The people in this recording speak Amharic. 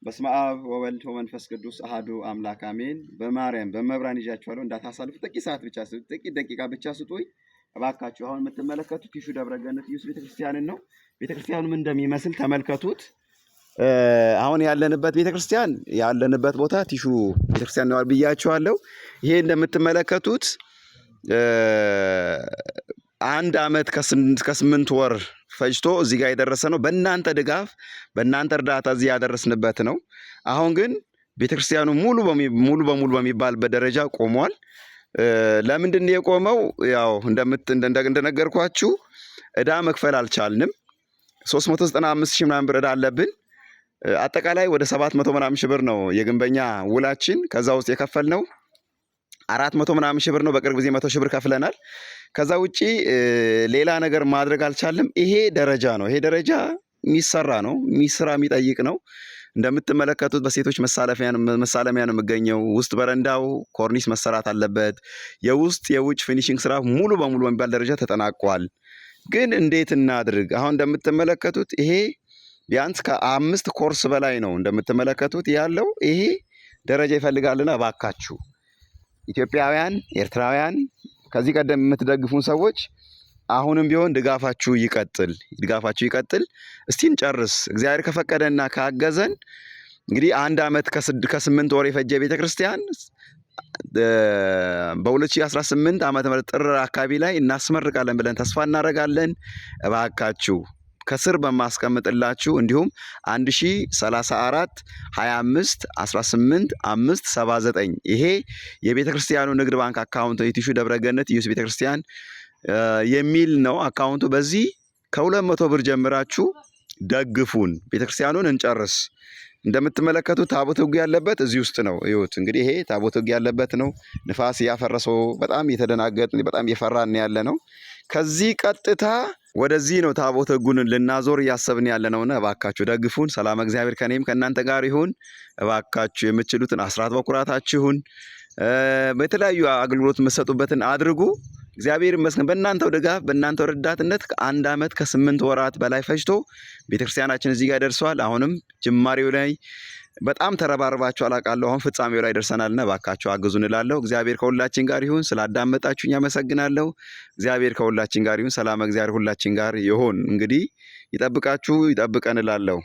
በስመ አብ ወወልድ ወመንፈስ ቅዱስ አሐዱ አምላክ አሜን። በማርያም በመብራን ይዣችኋለሁ። እንዳታሳልፉ ጥቂት ሰዓት ብቻ ጥቂት ደቂቃ ብቻ ስጡኝ እባካችሁ። አሁን የምትመለከቱት ቲሹ ደብረገነት ኢየሱስ ቤተክርስቲያንን ነው። ቤተክርስቲያኑ ምን እንደሚመስል ተመልከቱት። አሁን ያለንበት ቤተክርስቲያን ያለንበት ቦታ ቲሹ ቤተክርስቲያን ነው ብያችኋለሁ። ይሄ እንደምትመለከቱት አንድ ዓመት ከስምንት ወር ፈጅቶ እዚህ ጋር የደረሰ ነው። በእናንተ ድጋፍ በእናንተ እርዳታ እዚህ ያደረስንበት ነው። አሁን ግን ቤተክርስቲያኑ ሙሉ በሙሉ በሚባልበት ደረጃ ቆሟል። ለምንድን ነው የቆመው? ያው እንደነገርኳችሁ ዕዳ መክፈል አልቻልንም። 395 ሺህ ምናምን ብር ዕዳ አለብን። አጠቃላይ ወደ 700 ምናምን ሺህ ብር ነው የግንበኛ ውላችን። ከዛ ውስጥ የከፈልነው 400 ምናምን ሺህ ብር ነው። በቅርብ ጊዜ 100 ሺህ ብር ከፍለናል። ከዛ ውጪ ሌላ ነገር ማድረግ አልቻልንም። ይሄ ደረጃ ነው። ይሄ ደረጃ የሚሰራ ነው፣ የሚስራ የሚጠይቅ ነው። እንደምትመለከቱት በሴቶች መሳለሚያ ነው የሚገኘው። ውስጥ በረንዳው ኮርኒስ መሰራት አለበት። የውስጥ የውጭ finishing ስራ ሙሉ በሙሉ በሚባል ደረጃ ተጠናቋል። ግን እንዴት እናድርግ? አሁን እንደምትመለከቱት ይሄ ቢያንስ ከ5 ኮርስ በላይ ነው እንደምትመለከቱት ያለው። ይሄ ደረጃ ይፈልጋልና እባካችሁ ኢትዮጵያውያን፣ ኤርትራውያን ከዚህ ቀደም የምትደግፉን ሰዎች አሁንም ቢሆን ድጋፋችሁ ይቀጥል፣ ድጋፋችሁ ይቀጥል። እስቲ እንጨርስ። እግዚአብሔር ከፈቀደና ካገዘን እንግዲህ አንድ ዓመት ከስምንት ወር የፈጀ ቤተክርስቲያን በ2018 ዓመተ ምህረት ጥር አካባቢ ላይ እናስመርቃለን ብለን ተስፋ እናደርጋለን። እባካችሁ ከስር በማስቀምጥላችሁ እንዲሁም 1034 25 18 579 ይሄ የቤተ ክርስቲያኑ ንግድ ባንክ account የቲሹ ደብረገነት ኢየሱስ ቤተ ክርስቲያን የሚል ነው account ኡ። በዚህ ከ200 ብር ጀምራችሁ ደግፉን፣ ቤተ ክርስቲያኑን እንጨርስ። እንደምትመለከቱት ታቦተ ሕጉ ያለበት እዚህ ውስጥ ነው። እዩት እንግዲህ ይሄ ታቦተ ሕጉ ያለበት ነው። ንፋስ እያፈረሰው በጣም እየተደናገጥን በጣም እየፈራን ያለ ነው። ከዚህ ቀጥታ ወደዚህ ነው ታቦተ ሕጉን ልናዞር እያሰብን ያለ ነውና እባካችሁ ደግፉን። ሰላም እግዚአብሔር ከኔም ከእናንተ ጋር ይሁን። እባካችሁ የምትችሉትን አስራት በኩራታችሁን በተለያዩ አገልግሎት የምትሰጡበትን አድርጉ። እግዚአብሔር ይመስገን በእናንተው ድጋፍ በእናንተው ረዳትነት ከአንድ ዓመት ከስምንት ወራት በላይ ፈጅቶ ቤተክርስቲያናችን እዚህ ጋር ደርሷል። አሁንም ጅማሬው ላይ በጣም ተረባርባችሁ አላውቃለሁ። አሁን ፍጻሜው ላይ ደርሰናልና እባካችሁ አግዙን እላለሁ። እግዚአብሔር ከሁላችን ጋር ይሁን። ስላዳመጣችሁኝ አመሰግናለሁ። እግዚአብሔር ከሁላችን ጋር ይሁን። ሰላም እግዚአብሔር ሁላችን ጋር ይሁን። እንግዲህ ይጠብቃችሁ፣ ይጠብቀን እላለሁ።